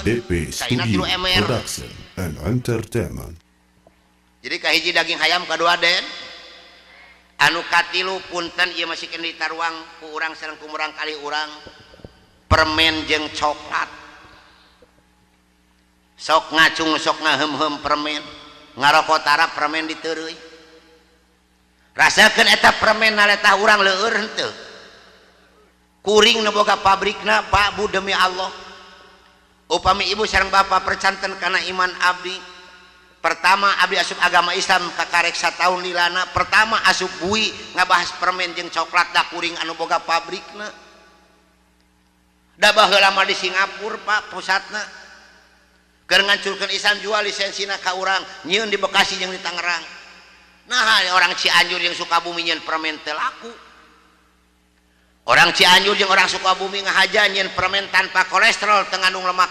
DP Caina Studio 3 ember. Production and Entertainment. Jadi kahiji daging hayam, kadua den anu katilu, punten ieu masih kena ditaruang ku urang sareng ku murangkalih urang, permen jeung coklat. Sok ngacung, sok ngaheum-heum permen, ngarokok tara, permen diteureuy. Rasakeun eta permen na letah urang, leur henteu? Kuring nu boga pabrikna, Pak, Bu, demi Allah, upami ibu sareng bapak percanten kana iman abdi, pertama abdi asup agama Islam kakarek sataun lilana, pertama asup bui ngabahas permen jeung coklat, da kuring anu boga pabrikna. Da baheula mah di Singapura, Pak, pusatna. Keur ngancurkeun Islam, jual lisensina ka urang, nyieun di Bekasi jeung di Tangerang. Nah, orang Cianjur jeung Sukabumi nyieun permen teu laku. Orang Cianjur jeung orang Sukabumi ngahaja nyieun permen tanpa kolesterol, teu ngandung lemak.